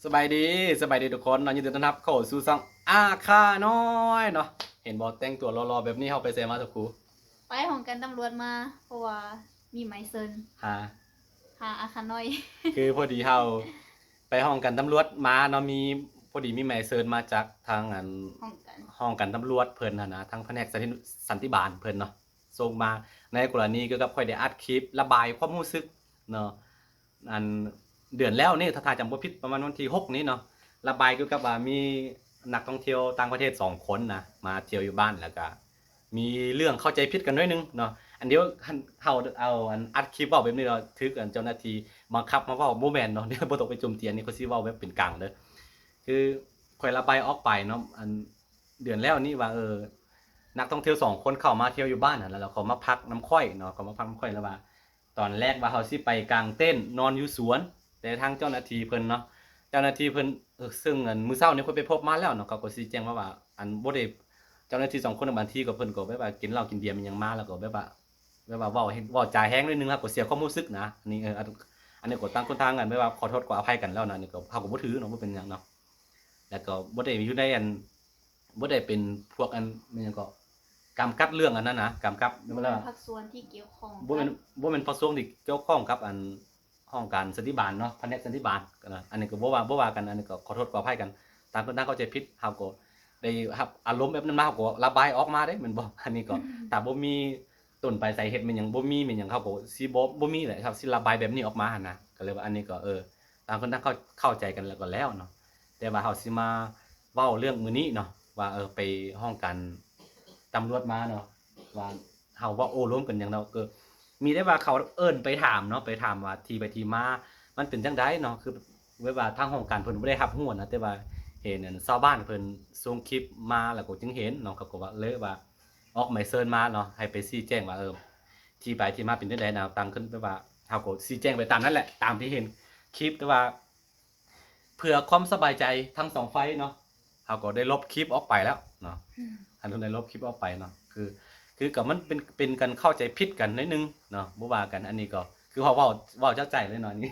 ສະບາຍດີ ສະບາຍດີທຸກຄົນເນາະ, ຍິນດີຕ້ອນຮັບເຂົ້າສູ່ຊ່ອງອາຄານ້ອຍເນາະ. ເຫັນບໍ່ ແຕ່ງຕົວຫຼໍ່ໆແບບນີ້ ເຮົາໄປໃສມາຊະຄູ? ໄປຫ້ອງການຕຳຫຼວດມາ ເພາະວ່າມີໝາຍເຊີນ ຫາ ຫາອາຄານ້ອຍ. ຄືພໍດີເຮົາໄປຫ້ອງການຕຳຫຼວດມາເນາະ, ມີ ພໍດີມີໝາຍເຊີນມາຈາກທາງອັນ ຫ້ອງການ ຫ້ອງການຕຳຫຼວດເພິ່ນຫັ້ນນະ, ທາງພະແນກສັນຕິ ສັນຕິບານເພິ່ນເນາະ ສົ່ງມາ ໃນກໍລະນີກ່ຽວກັບຂ້ອຍໄດ້ອັດຄລິບລະບາຍຄວາມຮູ້ສຶກເນາະ. ອັນເດືອນແລ້ວນີ້ ຖ້າ ຖ້າຈຳບໍ່ຜິດ ປະມານວັນທີຫົກນີ້ເນາະ, ລະບາຍກ່ຽວກັບວ່າມີນັກທ່ອງທ່ຽວຕ່າງປະເທດສອງຄົນນະ ມາທ່ຽວຢູ່ບ້ານ ແລ້ວກະມີເລື່ອງເຂົ້າໃຈຜິດກັນໜ້ອຍໜຶ່ງເນາະ. ອັນດຽວເຮົາເອົາອັນອັດຄລິບເວົ້າແບບນີ້ເນາະ ຖືກອັນເຈົ້າໜ້າທີ່ບັງຄັບມາເວົ້າ ບໍ່ແມ່ນເນາະ, ດຽວບໍ່ຕ້ອງໄປໂຈມຕີ, ອັນນີ້ຂ້ອຍຊິເວົ້າແບບເປັນກາງເດີ. ຄືຂ້ອຍລະບາຍອອກໄປເນາະ ອັນເດືອນແລ້ວນີ້ວ່າ ເອີ ນັກທ່ອງທ່ຽວສອງຄົນເຂົ້າມາທ່ຽວຢູ່ບ້ານຫັ້ນ ແລ້ວເຂົາມາພັກນຳຂ້ອຍເນາະ, ເຂົາມາພັກນຳຂ້ອຍ ແລ້ວວ່າ ຕອນແລກວ່າເຮົາຊິໄປກາງເຕັນນອນຢູ່ສວນ, ແຕ່ທາງເຈົ້າໜ້າທີ່ເພິ່ນເນາະ ເຈົ້າໜ້າທີ່ເພິ່ນ ເຊິ່ງອັນມື້ເຊົ້ານີ້ຂ້ອຍໄປພົບມາແລ້ວເນາະ, ເຂົາກໍຊີ້ແຈງມາວ່າ ອັນບໍ່ໄດ້ ເຈົ້າໜ້າທີ່ສອງຄົນບາງທີກໍເພິ່ນກໍແບບວ່າກິນເຫຼົ້າກິນເບຍອີ່ຫຍັງມາ ແລ້ວກໍແບບວ່າ ແບບວ່າເວົ້າ ເວົ້າຈາແຮງໜ້ອຍໜຶ່ງ ເຮົາກໍເສຍຄວາມຮູ້ສຶກນະ. ອັນນີ້ ເອີ ອັນ ອັນນີ້ກໍຕ່າງຄົນຕ່າງກັນ ແບບວ່າຂໍໂທດຂໍອະໄພກັນແລ້ວນະ, ອັນນີ້ກໍເຮົາກໍບໍ່ຖືເນາະ ບໍ່ເປັນຫຍັງເນາະ. ແລ້ວກໍບໍ່ໄດ້ຢູ່ໃນອັນ ບໍ່ໄດ້ເປັນພວກອັນ ແມ່ນຫຍັງເກາະ ກຳກັດເລື່ອງອັນນັ້ນນະ ກຳກັດ ບໍ່ແມ່ນພາກສ່ວນທີ່ກ່ຽວຂ້ອງ ບໍ່ແມ່ນ ບໍ່ແມ່ນພາກສ່ວນທີ່ກ່ຽວຂ້ອງກັບອັນຫ້ອງການສັນຕິບານເນາະ ພະແນກສັນຕິບານ. ອັນນີ້ກໍບໍ່ວ່າ ບໍ່ວ່າກັນ, ອັນນີ້ກໍຂໍໂທດຂໍອະໄພກັນ, ຕ່າງຄົນຕ່າງເຂົ້າໃຈຜິດ. ເຮົາກໍໄດ້ຮັບອາລົມແບບນັ້ນມາ ເຮົາກໍລະບາຍອອກມາເດ້ ແມ່ນບໍ່? ອັນນີ້ກໍ ຖ້າບໍ່ມີຕົ້ນປາຍສາເຫດແມ່ນຫຍັງ ບໍ່ມີແມ່ນຫຍັງ ເຮົາກໍຊິບໍ່ ບໍ່ມີແຫຼະ ເຮົາຊິລະບາຍແບບນີ້ອອກມາຫັ້ນນະ. ກໍເລີຍວ່າອັນນີ້ກໍ ເອີ ຕ່າງຄົນຕ່າງເຂົ້າ ເຂົ້າໃຈກັນແລ້ວກໍແລ້ວເນາະ. ແຕ່ວ່າເຮົາຊິມາເວົ້າເລື່ອງມື້ນີ້ເນາະ ວ່າ ເອີ ໄປຫ້ອງການຕຳຫຼວດມາເນາະ ວ່າເຮົາເວົ້າໂອ້ລົມກັນຫຍັງເນາະ, ກໍມີແຕ່ວ່າເຂົາເອີ້ນໄປຖາມເນາະ ໄປຖາມວ່າທີ່ໄປທີ່ມາມັນເປັນຈັ່ງໃດເນາະ. ຄືແບບວ່າທາງຫ້ອງການເພິ່ນບໍ່ໄດ້ຮັບຮູ້ນະ, ແຕ່ວ່າເຫັນອັນຊາວບ້ານເພິ່ນສົ່ງຄລິບມາ ແລ້ວກໍຈຶ່ງເຫັນເນາະ, ເຂົາກໍວ່າເລີຍວ່າອອກໝາຍເຊີນມາເນາະ ໃຫ້ໄປຊີ້ແຈງວ່າ ເອີ ທີ່ໄປທີ່ມາເປັນຈັ່ງໃດນະ. ຕ່າງຄົນ ແບບວ່າເຮົາກໍຊີ້ແຈງໄປຕາມນັ້ນແຫຼະ ຕາມທີ່ເຫັນຄລິບ, ແຕ່ວ່າ ເພື່ອຄວາມສະບາຍໃຈທັງສອງຝ່າຍເນາະ ເຮົາກໍໄດ້ລົບຄລິບອອກໄປແລ້ວເນາະ. ອັນນັ້ນໄດ້ລົບຄລິບອອກໄປເນາະ ຄື ຄືກໍມັນເປັນ ເປັນການເຂົ້າໃຈຜິດກັນໜ້ອຍໜຶ່ງເນາະ ບໍ່ວ່າກັນ. ອັນນີ້ກໍຄືເຮົາເວົ້າ ເວົ້າຈາກໃຈເລີຍເນາະ ອັນນີ້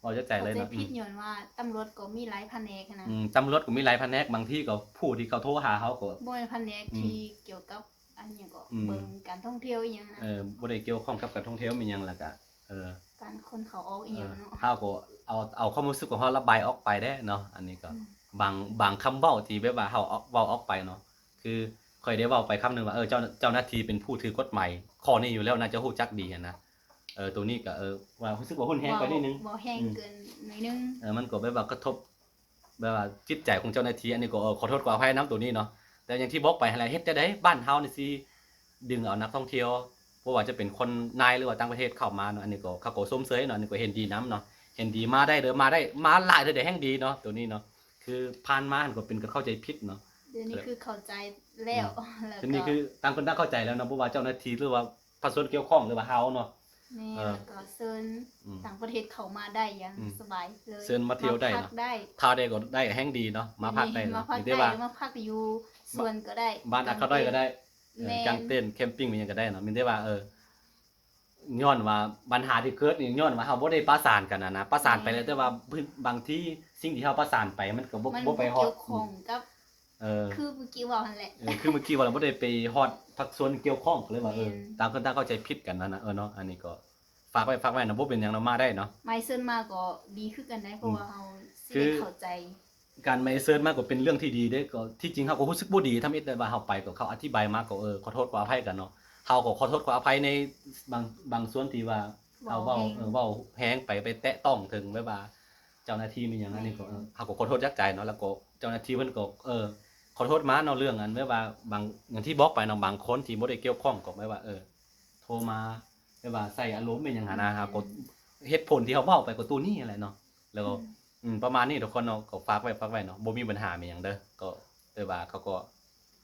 ເວົ້າຈາກໃຈເລີຍເນາະ. ເຂົ້າໃຈຜິດຍ້ອນວ່າຕຳຫຼວດກໍມີຫຼາຍພະແນກຫັ້ນນະ. ອືມ ຕຳຫຼວດກໍມີຫຼາຍພະແນກ, ບາງທີກໍຜູ້ທີ່ເຂົາໂທຫາເຮົາກໍບໍ່ແມ່ນພະແນກທີ່ກ່ຽວກັບອັນຫຍັງກໍ ອືມ ເບິ່ງການທ່ອງທ່ຽວອີ່ຫຍັງນະ. ເອີ ບໍ່ໄດ້ກ່ຽວຂ້ອງກັບການທ່ອງທ່ຽວອີ່ຫຍັງ ແລ້ວກະ ເອີ ການຄົນເຂົ້າອອກອີ່ຫຍັງເນາະ. ເຮົາກໍເອົາ ເອົາຄວາມຮູ້ສຶກຂອງເຮົາລະບາຍອອກໄປເດ້ເນາະ. ອັນນີ້ກໍ ອືມ ບາງ ບາງຄຳເວົ້າທີ່ແບບວ່າເຮົາເວົ້າອອກໄປເນາະ ຄືຂ້ອຍໄດ້ເວົ້າໄປຄຳໜຶ່ງວ່າ ເອີ ເຈົ້າ ເຈົ້າໜ້າທີ່ເປັນຜູ້ຖືກົດໝາຍຂໍ້ນີ້ຢູ່ແລ້ວ ໜ້າຈະຮູ້ຈັກດີຫັ້ນນະ. ເອີ ໂຕນີ້ກໍ ເອີ ວ່າຮູ້ສຶກວ່າຮຸນແຮງໄປໜ້ອຍໜຶ່ງ ເວົ້າແຮງເກີນໜ້ອຍໜຶ່ງ. ເອີ ມັນກໍແບບວ່າກະທົບ ແບບວ່າຈິດໃຈຂອງເຈົ້າໜ້າທີ່. ອັນນີ້ກໍ ເອີ ຂໍໂທດຂໍອະໄພນຳໂຕນີ້ເນາະ. ແຕ່ຢ່າງທີ່ບອກໄປຫັ້ນແຫຼະ ເຮັດຈັ່ງໃດບ້ານເຮົານີ້ຊິດຶງເອົານັກທ່ອງທ່ຽວ ບໍ່ວ່າຈະເປັນຄົນໃນ ຫຼືວ່າຕ່າງປະເທດເຂົ້າມາເນາະ. ອັນນີ້ກໍເຂົາກໍຊົມເຊີຍເນາະ, ອັນນີ້ກໍເຫັນດີນຳເນາະ, ເຫັນດີມາໄດ້ເດີ ມາໄດ້ ມາຫຼາຍເດີໄດ້ແຮ່ງດີເນາະ. ໂຕນີ້ເນາະ ຄືຜ່ານມາຫັ້ນກໍເປັນການເຂົ້າໃຈຜິດເນາະ. ດຽວນີ້ຄືເຂົ້າໃຈແລ້ວ ອືມ ແລ້ວ ດຽວນີ້ຄືຕ່າງຄົນຕ່າງເຂົ້າໃຈແລ້ວເນາະ, ບໍ່ວ່າເຈົ້າໜ້າທີ່ ຫຼືວ່າພາກສ່ວນກ່ຽວຂ້ອງ ຫຼືວ່າເຮົາເນາະ. ແມ່ນ ເອີ ແລ້ວກໍເຊີນ ອືມ ຕ່າງປະເທດເຂົ້າມາໄດ້ຢ່າງ ອືມ ສະບາຍເລີຍ, ເຊີນມາທ່ຽວໄດ້ເນາະ, ມາພັກໄດ້ ທ່າໃດກໍໄດ້ແຮ່ງດີເນາະ, ມາພັກໄດ້ເນາະ. ມາພັກໄດ້ ຫຼືວ່າມາພັກຢູ່ສວນກໍໄດ້, ບ້ານອາຄານ້ອຍກໍໄດ້, ເອີ ກາງເຕັນ ແຄມປິງ ອີ່ຫຍັງກໍໄດ້ເນາະ. ມີແຕ່ວ່າ ເອີ ຍ້ອນວ່າບັນຫາທີ່ເກີດນີ້ ຍ້ອນວ່າເຮົາບໍ່ໄດ້ປະສານກັນນະ, ປະສານໄປແລ້ວ ແມ່ນ ແຕ່ວ່າບາງທີສິ່ງທີ່ເຮົາປະສານໄປມັນກໍບໍ່ ມັນບໍ່ໄປຮອດ ບໍ່ກ່ຽວຂ້ອງກັບ ເອີ ຄືເມື່ອກີ້ເວົ້າຫັ້ນແຫຼະ ເອີ ຄືເມື່ອກີ້ເວົ້າແລ້ວ ບໍ່ໄດ້ໄປຮອດພາກສ່ວນກ່ຽວຂ້ອງ ກໍເລີຍວ່າ ເອີ ແມ່ນ ຕ່າງຄົນຕ່າງເຂົ້າໃຈຜິດກັນຫັ້ນນະ. ເອີເນາະ ອັນນີ້ກໍຝາກໄວ້ ຝາກໄວ້ນະ, ບໍ່ເປັນຫຍັງເນາະ, ມາໄດ້ເນາະ. ໝາຍເຊີນມາກໍດີຄືກັນໄດ໋ ເພາະວ່າ ອືມ ເຮົາຊິໄດ້ເຂົ້າໃຈ. ການໝາຍເຊີນມາກໍເປັນເລື່ອງທີ່ດີເດ້, ກໍທີ່ຈິງເຮົາກໍຮູ້ສຶກບໍ່ດີທຳອິດ ແຕ່ວ່າເຮົາໄປກໍເຂົາອະທິບາຍມາກໍ ເອີ ຂໍໂທດຂໍອະໄພກັນເນາະ. ເຮົາກໍຂໍໂທດຂໍອະໄພໃນບາງ ບາງສ່ວນທີ່ວ່າເຮົາເວົ້າ ເວົ້າແຮງ ເອີ ເວົ້າແຮງໄປ ໄປແຕະຕ້ອງເຖິງແບບວ່າເຈົ້າໜ້າທີ່ແມ່ນຫຍັງ. ແມ່ນ ອັນນີ້ກໍ ເອີ ເຮົາກໍຂໍໂທດຈາກໃຈເນາະ, ແລ້ວກໍເຈົ້າໜ້າທີ່ເພິ່ນກໍ ເອີ ຂໍໂທດມາເນາະ ເລື່ອງອັນແບບວ່າບາງ ຢ່າງທີ່ບອກໄປເນາະ, ບາງຄົນທີ່ບໍ່ໄດ້ກ່ຽວຂ້ອງກໍແບບວ່າ ເອີ ໂທມາແບບວ່າໃສ່ອາລົມແມ່ນຫຍັງຫັ້ນນະ. ອືມ ເຮົາກໍ ເຫດຜົນທີ່ເຮົາເວົ້າໄປກໍໂຕນີ້ຫັ້ນແຫຼະເນາະ, ແລ້ວກໍ ອືມ ອືມ ປະມານນີ້ທຸກຄົນເນາະ, ກໍຝາກໄວ້ ຝາກໄວ້ເນາະ, ບໍ່ມີບັນຫາແມ່ນຫຍັງເດີ. ກໍແຕ່ວ່າເຂົາກໍ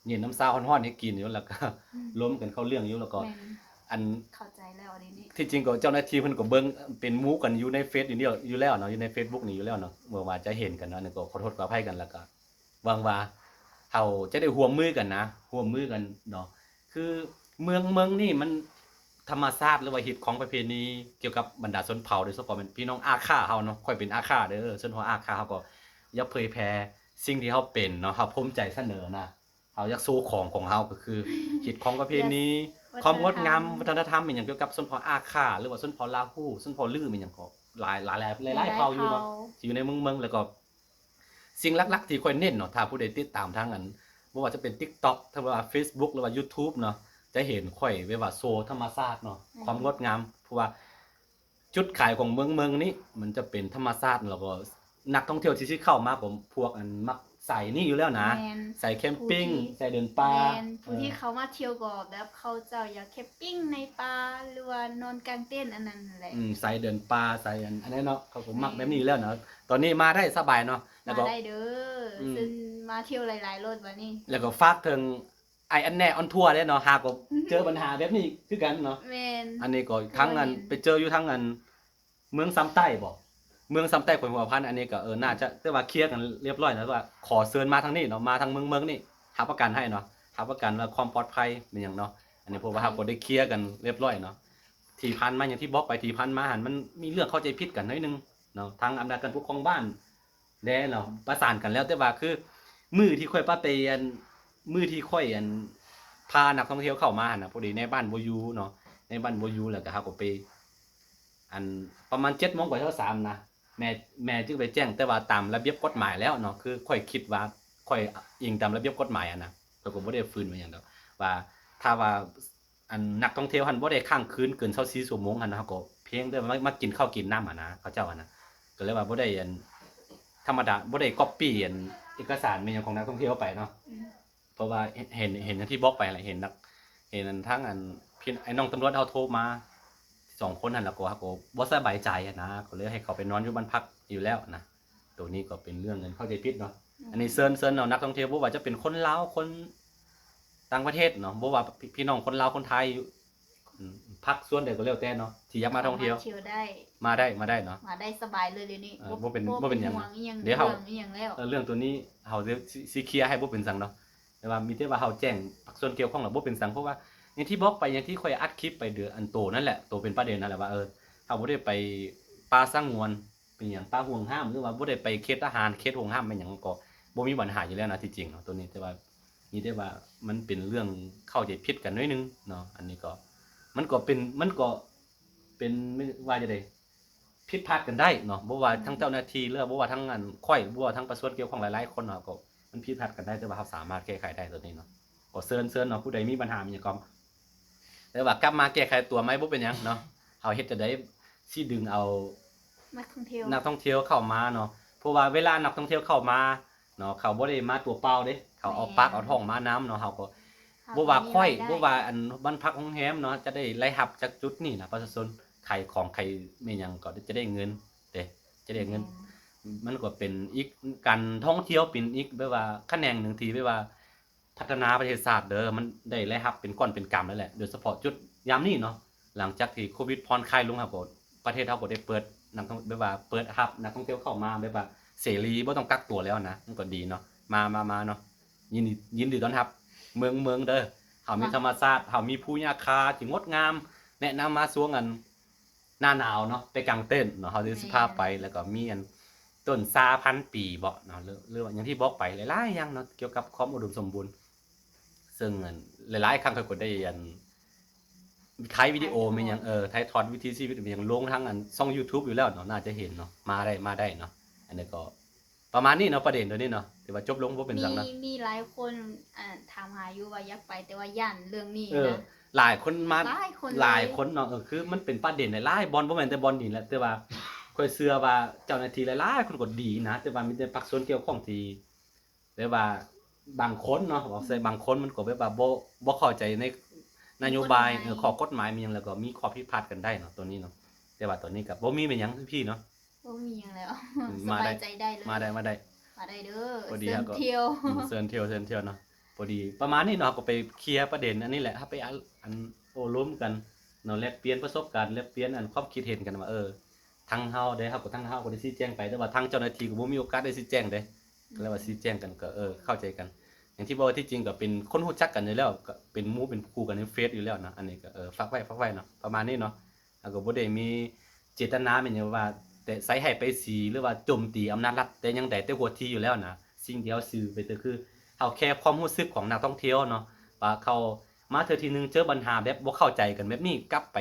ເຢັນນ້ຳຊາຮ້ອນໆໃຫ້ກິນຢູ່ ແລ້ວກໍ ອືມ ລົມກັນເຂົ້າເລື່ອງຢູ່ ແລ້ວກໍ ແມ່ນ ອັນ ເຂົ້າໃຈແລ້ວອັນນີ້. ທີ່ຈິງກໍເຈົ້າໜ້າທີ່ເພິ່ນກໍເບິ່ງເປັນໝູ່ກັນຢູ່ໃນເຟສຢູ່ແລ້ວ ຢູ່ແລ້ວເນາະ, ຢູ່ໃນເຟສບຸກນີ້ຢູ່ແລ້ວເນາະ, ເມື່ອວ່າຈະເຫັນກັນເນາະ, ອັນນີ້ກໍຂໍໂທດຂໍອະໄພກັນ ແລ້ວກໍຫວັງວ່າເຮົາຈະໄດ້ຮ່ວມມືກັນນະ, ຮ່ວມມືກັນເນາະ. ຄືເມືອງ ເມືອງນີ້ມັນ ທຳມະຊາດ ຫຼືວ່າຮີດຄອງປະເພນີກ່ຽວກັບບັນດາຊົນເຜົ່າ ໂດຍສະເພາະແມ່ນພີ່ນ້ອງອາຄາເຮົາເນາະ, ຂ້ອຍເປັນອາຄາເດີ ຊົນເຜົ່າອາຄາ ເຮົາກໍ ຢາກເຜີຍແຜ່ສິ່ງທີ່ເຮົາເປັນເນາະ, ເຮົາພູມໃຈສະເໜີນະ, ເຮົາຢາກໂຊຂອງຂອງເຮົາ ກໍຄືຮີດຄອງປະເພນີ, ຄວາມງົດງາມ ວັດທະນະທຳ ອີ່ຫຍັງກ່ຽວກັບຊົນເຜົ່າອາຂ້າ ຫຼືວ່າຊົນເຜົ່າລາຫູ, ຊົນເຜົ່າລື ອີ່ຫຍັງກໍຫຼາຍ ຫຼາຍ ຫຼາຍ ຫຼາຍເຜົ່າຢູ່ເນາະ ທີ່ຢູ່ໃນເມືອງເມືອງ. ແລ້ວກໍສິ່ງຫຼັກໆທີ່ຂ້ອຍເນັ້ນເນາະ, ຖ້າຜູ້ໃດຕິດຕາມທາງອັນ ບໍ່ວ່າຈະເປັນ TikTok ຫຼືວ່າ Facebook ຫຼືວ່າ YouTube ເນາະ, ຈະເຫັນຂ້ອຍແບບວ່າໂຊທຳມະຊາດເນາະ, ຄວາມງົດງາມ ເພາະວ່າ ຈຸດຂາຍຂອງເມືອງເມືອງນີ້ ມັນຈະເປັນທຳມະຊາດ ແລ້ວກໍນັກທ່ອງທ່ຽວທີ່ຊິເຂົ້າມາກໍພວກອັນມັກສາຍນີ້ຢູ່ແລ້ວນະ, ສາຍແຄມປິງ, ຜູ້ທີ່ ສາຍເດີນປ່າ. ແມ່ນ ຜູ້ທີ່ເຂົ້າມາທ່ຽວກໍແບບເຂົາເຈົ້າຢາກແຄມປິງໃນປ່າ ຫຼືວ່ານອນກາງເຕັນ ອັນນັ້ນແຫຼະ. ອືມ ສາຍເດີນປ່າ ສາຍອັນ ອັນນັ້ນເນາະ, ເຂົາກໍມັກແບບນີ້ຢູ່ແລ້ວນະ. ຕອນນີ້ມາໄດ້ສະບາຍເນາະ, ແລ້ວກໍ ມາໄດ້ເດີ. ອືມ ເຊິ່ງມາທ່ຽວຫຼາຍໆໂລດບາດນີ້. ແລ້ວກໍຝາກເຖິງ ອ້າຍອັນແນ່ອອນທົວເດ້ເນາະ, ຫາກໍເຈີບັນຫາແບບນີ້ຄືກັນເນາະ. ແມ່ນ ອັນນີ້ກໍທາງອັນ ໄປເຈີຢູ່ທາງອັນເມືອງຊຳໃຕ້ບໍ ເມືອງຊຳໃຕ້ແຂວງຫົວພັນ. ອັນນີ້ກໍ ເອີ ໜ້າຈະ ແຕ່ວ່າເຄລຍກັນລຽບລ້ອຍແລ້ວ ວ່າຂໍເຊີນມາທາງນີ້ເນາະ, ມາທາງເມືອງ ເມືອງນີ້ ຮັບປະກັນໃຫ້ເນາະ, ຮັບປະກັນວ່າຄວາມປອດໄພເປັນຫຍັງເນາະ. ອັນນີ້ເພາະວ່າເຮົາກໍໄດ້ເຄລຍກັນລຽບລ້ອຍເນາະ, ທີ່ຜ່ານມາ ຢ່າງທີ່ບອກໄປ ທີ່ຜ່ານມາຫັ້ນ ມັນມີເລື່ອງເຂົ້າໃຈຜິດກັນໜ້ອຍໜຶ່ງເນາະ, ທາງອຳນາດການປົກຄອງບ້ານ ແດ່ເນາະ ປະສານກັນແລ້ວ, ແຕ່ວ່າຄືມື້ທີ່ຂ້ອຍປະໄປອັນ ມື້ທີ່ຂ້ອຍອັນພານັກທ່ອງທ່ຽວເຂົ້າມາຫັ້ນນະ, ພໍດີນາຍບ້ານບໍ່ຢູ່ເນາະ, ນາຍບ້ານບໍ່ຢູ່ ແລ້ວກໍເຮົາກໍໄປ ອັນ ປະມານເຈັດໂມງກວ່າຊາວສາມນະ, ແມ່ ແມ່ຈຶ່ງໄປແຈ້ງ, ແຕ່ວ່າຕາມລະບຽບກົດໝາຍແລ້ວເນາະ, ຄືຂ້ອຍຄິດວ່າ ຂ້ອຍອີງຕາມລະບຽບກົດໝາຍຫັ້ນນະ, ຂ້ອຍກໍບໍ່ໄດ້ຝືນວ່າຫຍັງດອກ, ວ່າຖ້າວ່າ ອັນນັກທ່ອງທ່ຽວຫັ້ນບໍ່ໄດ້ຄ້າງຄືນເກີນຊາວສີ່ຊົ່ວໂມງຫັ້ນ ເຮົາກໍພຽງແຕ່ມາ ມາກິນເຂົ້າກິນນ້ຳຫັ້ນນະ, ເຂົາເຈົ້າຫັ້ນນະ ກໍເລີຍວ່າບໍ່ໄດ້ອັນ ທຳມະດາ ບໍ່ໄດ້ກັອບປີ້ອັນເອກະສານແມ່ນຫຍັງຂອງນັກທ່ອງທ່ຽວໄປເນາະ. ອືມ ເພາະວ່າເຫັນ ເຫັນ ເຫັນຢ່າງທີ່ບອກໄປແຫຼະ, ເຫັນນັກ ເຫັນອັນທາງອັນ ພີ່ ໄອ້ນ້ອງຕຳຫຼວດເຮົາໂທມາສອງຄົນຫັ້ນ ແລ້ວກໍ ເຮົາກໍບໍ່ສະບາຍໃຈຫັ້ນນະ, ກໍເລີຍໃຫ້ເຂົາໄປນອນຢູ່ບ້ານພັກຢູ່ແລ້ວນະ. ໂຕນີ້ກໍເປັນເລື່ອງເຂົ້າໃຈຜິດເນາະ. ອືມ ອັນນີ້ເຊີນ ເຊີນເນາະ ນັກທ່ອງທ່ຽວ ບໍ່ວ່າຈະເປັນຄົນລາວ ຄົນຕ່າງປະເທດເນາະ, ບໍ່ວ່າ ພີ່ ພີ່ນ້ອງຄົນລາວ ຄົນໄທ ຢູ່ ອືມ ພັກສ່ວນໃດກໍແລ້ວແຕ່ເນາະ ທີ່ຢາກມາທ່ອງທ່ຽວ ສາມາດມາທ່ຽວໄດ້ ມາໄດ້ ມາໄດ້ເນາະ, ມາໄດ້ສະບາຍເລີຍດຽວນີ້. ເອີ ບໍ່ ບໍ່ເປັນ ບໍ່ເປັນຫຍັງ ບໍ່ເປັນຫ່ວງອີ່ຫຍັງ ດຽວເຮົາ ເລື່ອງອີ່ຫຍັງແລ້ວ. ເອີ ເລື່ອງໂຕນີ້ເຮົາຊິ ຊິເຄລຍໃຫ້ ບໍ່ເປັນຫຍັງເນາະ, ແຕ່ວ່າມີແຕ່ວ່າເຮົາແຈ້ງພາກສ່ວນກ່ຽວຂ້ອງແລ້ວ ບໍ່ເປັນຫຍັງ, ເພາະວ່າຢ່າງທີ່ບອກໄປ ຢ່າງທີ່ຂ້ອຍອັດຄລິບໄປເດືອນ ອັນໂຕນັ້ນແຫຼະ ໂຕເປັນປະເດັນນັ້ນແຫຼະ ວ່າ ເອີ ເຮົາບໍ່ໄດ້ໄປປ່າສະຫງວນ ເປັນຫຍັງ ປ່າຫ່ວງຫ້າມ ຫຼືວ່າບໍ່ໄດ້ໄປເຂດທະຫານ ເຂດຫ່ວງຫ້າມແມ່ນຫຍັງ ກໍບໍ່ມີບັນຫາຢູ່ແລ້ວນະ ທີ່ຈິງເນາະ ໂຕນີ້. ແຕ່ວ່າມີແຕ່ວ່າມັນເປັນເລື່ອງເຂົ້າໃຈຜິດກັນໜ້ອຍໜຶ່ງເນາະ, ອັນນີ້ກໍ ມັນກໍເປັນ ມັນກໍເປັນ ວ່າຈັ່ງໃດ ຜິດພາດກັນໄດ້ເນາະ, ບໍ່ວ່າ ອືມ ທັງເຈົ້າໜ້າທີ່ ຫຼືວ່າບໍ່ວ່າທັງອັນຂ້ອຍ ບໍ່ວ່າທັງພາກສ່ວນກ່ຽວຂ້ອງຫຼາຍໆຄົນເນາະ, ກໍມັນຜິດພາດກັນໄດ້ ແຕ່ວ່າເຮົາສາມາດແກ້ໄຂໄດ້ໂຕນີ້ເນາະ. ກໍເຊີນ ເຊີນເນາະ ຜູ້ໃດມີບັນຫາມີຫຍັງກໍ ແຕ່ວ່າກັບມາແກ້ໄຂຕົວໃໝ່ ບໍ່ເປັນຫຍັງເນາະ, ເຮົາເຮັດຈັ່ງໃດຊິດຶງເອົາ ນັກທ່ອງທ່ຽວ ນັກທ່ອງທ່ຽວເຂົ້າມາເນາະ, ເພາະວ່າເວລານັກທ່ອງທ່ຽວເຂົ້າມາເນາະ ເຂົາບໍ່ໄດ້ມາຕົວເປົ່າເດ້, ເຂົາເອົາ ແມ່ນ ປາກເອົາທ້ອງມານຳເນາະ. ເຮົາກໍ ເຮົາກໍ ບໍ່ວ່າຂ້ອຍ ມີລາຍໄດ້ ບໍ່ວ່າອັນບ້ານພັກໂຮງແຮມເນາະ ຈະໄດ້ລາຍຮັບຈາກຈຸດນີ້ນະ, ປະຊາຊົນຂາຍຂອງຂາຍແມ່ນຫຍັງກໍຈະໄດ້ເງິນເດ້ ຈະໄດ້ເງິນ. ແມ່ນ ມັນກໍເປັນອີກ ການທ່ອງທ່ຽວເປັນອີກແບບວ່າຂະແໜງໜຶ່ງທີ່ແບບວ່າ ພັດທະນາປະເທດຊາດເດີ, ມັນໄດ້ລາຍຮັບເປັນກ້ອນເປັນກຳແລ້ວແຫຼະ, ໂດຍສະເພາະຈຸດຍາມນີ້ເນາະ, ຫຼັງຈາກທີ່ໂຄວິດຜ່ອນຄາຍລົງ ເຮົາກໍ ປະເທດເຮົາກໍໄດ້ເປີດນັກທ່ອງ ແບບວ່າເປີດຮັບນັກທ່ອງທ່ຽວເຂົ້າມາແບບວ່າເສລີ ບໍ່ຕ້ອງກັກຕົວແລ້ວນະ, ມັນກໍດີເນາະ. ມາ ມາ ມາເນາະ, ຍິນດີ ຍິນດີຕ້ອນຮັບເມືອງ ເມືອງເດີ. ເຮົາມີ ມາ ທຳມະຊາດ, ເຮົາມີພູຫຍ້າຄາທີ່ງົດງາມ, ແນະນຳມາຊ່ວງອັນ ໜ້າໜາວເນາະ ໄປກາງເຕັນເນາະ, ເຮົາຊິ ແມ່ນ ພາໄປ. ແລ້ວກໍມີອັນຕົ້ນຊາພັນປີເບາະເນາະ ຫຼື ຫຼືວ່າຢ່າງທີ່ບອກໄປຫຼາຍໆຢ່າງເນາະ ກ່ຽວກັບຄວາມອຸດົມສົມບູນ. ເຊິ່ງອັນຫຼາຍໆຄັ້ງຂ້ອຍກໍໄດ້ອັນຖ່າຍວິດີໂອ ຖ່າຍທອດ ແມ່ນຫຍັງ ເອີ ຖ່າຍທອດວິຖີຊີວິດແມ່ນຫຍັງ ລົງທາງອັນຊ່ອງ YouTube ຢູ່ແລ້ວເນາະ, ໜ້າຈະເຫັນເນາະ. ມາໄດ້ ມາໄດ້ເນາະ, ອັນນີ້ກໍ ປະມານນີ້ເນາະ ປະເດັນໂຕນີ້ເນາະ, ຖືວ່າຈົບລົງ ບໍ່ເປັນຫຍັງເນາະ. ມີ ມີຫຼາຍຄົນ ອ່າ ຖາມຫາຢູ່ວ່າຢາກໄປ ແຕ່ວ່າຢ້ານເລື່ອງນີ້ ເອີ ນະ ຫຼາຍຄົນມາ ຫຼາຍຄົນ ຫຼາຍຄົນເນາະ. ເອີ ຄືມັນເປັນປະເດັນຫຼາຍໆບ່ອນ, ບໍ່ແມ່ນແຕ່ບ່ອນນີ້ແຫຼະ, ແຕ່ວ່າຂ້ອຍເຊື່ອວ່າເຈົ້າໜ້າທີ່ຫຼາຍໆຄົນກໍດີນະ, ແຕ່ວ່າມີແຕ່ພາກສ່ວນກ່ຽວຂ້ອງທີ່ ແບບວ່າບາງຄົນເນາະ ເວົ້າໃສ່ ອືມ ບາງຄົນມັນກໍແບບວ່າບໍ່ ບໍ່ເຂົ້າໃຈໃນນະໂຍບາຍ ກົດໝາຍ ເອີ ຂໍ້ກົດໝາຍມີຫຍັງ ແລ້ວກໍມີຂໍ້ຜິດພາດກັນໄດ້ເນາະ ໂຕນີ້ເນາະ. ແຕ່ວ່າຕອນນີ້ກໍບໍ່ມີແມ່ນຫຍັງພີ່ເນາະ. ບໍ່ມີຫຍັງແລ້ວ ອືມ ສະບາຍໃຈໄດ້ເລີຍ. ມາໄດ້ ມາໄດ້ ມາໄດ້ເດີ. ພໍດີເຮົາກໍ ເຊີນທ່ຽວ ອືມ ເຊີນທ່ຽວ ເຊີນທ່ຽວເນາະ. ພໍດີປະມານນີ້ເນາະ, ເຮົາກໍໄປເຄລຍປະເດັນອັນນີ້ແຫຼະ, ເຮົາໄປ ອາ ອັນ ໂອ້ລົມກັນເນາະ, ແລກປ່ຽນປະສົບການ ແລກປ່ຽນອັນຄວາມຄິດເຫັນກັນວ່າ ເອີ ທາງເຮົາເດ້ ເຮົາກໍ ທາງເຮົາກໍໄດ້ຊີ້ແຈງໄປ, ແຕ່ວ່າທາງເຈົ້າໜ້າທີ່ກໍບໍ່ມີໂອກາດໄດ້ຊີ້ແຈງເດ້. ອືມ ກໍເລີຍວ່າຊີ້ແຈງກັນ ກໍ ເອີ ເຂົ້າໃຈກັນ. ຢ່າງທີ່ບອກ ທີ່ຈິງກໍເປັນຄົນຮູ້ຈັກກັນຢູ່ແລ້ວ, ກໍເປັນໝູ່ເປັນຄູ່ກັນໃນເຟສຢູ່ແລ້ວເນາະ. ອັນນີ້ກໍ ເອີ ຝາກໄວ້ ຝາກໄວ້ເນາະ ປະມານນີ້ເນາະ. ເຮົາກໍບໍ່ໄດ້ມີເຈດຕະນາແມ່ນຫຍັງວ່າ ແຕ່ໃສ່ຮ້າຍປ້າຍສີ ຫຼືວ່າໂຈມຕີອຳນາດລັດແຕ່ຢ່າງໃດ ແຕ່ຫົວທີຢູ່ແລ້ວນະ. ສິ່ງທີ່ເຮົາສື່ໄປກໍຄື ເຮົາແຄ່ຄວາມຮູ້ສຶກຂອງນັກທ່ອງທ່ຽວເນາະ ວ່າເຂົາມາເທື່ອທີໜຶ່ງ ເຈີບັນຫາແບບບໍ່ເຂົ້າໃຈກັນແບບນີ້ ກັບໄປ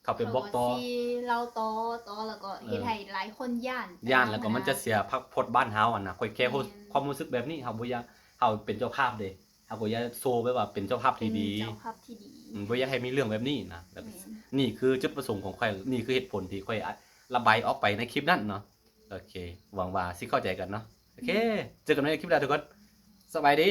ເຂົາໄປບອກຕໍ່ ເຂົາກໍຊິເລົ່າຕໍ່ ຕໍ່ ແລ້ວກໍເຮັດໃຫ້ຫຼາຍຄົນຢ້ານ ຢ້ານ ແລ້ວກໍມັນຈະເສຍພາບພົດບ້ານເຮົາຫັ້ນນະ. ຂ້ອຍແຄ່ ແມ່ນ ຄວາມຮູ້ສຶກແບບນີ້ ເຮົາບໍ່ຢາກ ເຮົາເປັນເຈົ້າພາບເດ້ ເຮົາກໍຢາກໂຊແບບວ່າເປັນເຈົ້າພາບທີ່ດີ ເປັນເຈົ້າພາບທີ່ດີ ອືມ ບໍ່ຢາກໃຫ້ມີເລື່ອງແບບນີ້ນະ. ແລ້ວ ແມ່ນ ນີ້ຄືຈຸດປະສົງຂອງຂ້ອຍ ນີ້ຄືເຫດຜົນທີ່ຂ້ອຍ ອະ ລະບາຍອອກໄປໃນຄລິບນັ້ນເນາະ. ໂອເຄ ຫວັງວ່າຊິເຂົ້າໃຈກັນເນາະ. ໂອເຄ ເຈີກັນໃໝ່ໃນຄລິບໜ້າທຸກຄົນ ສະບາຍດີ.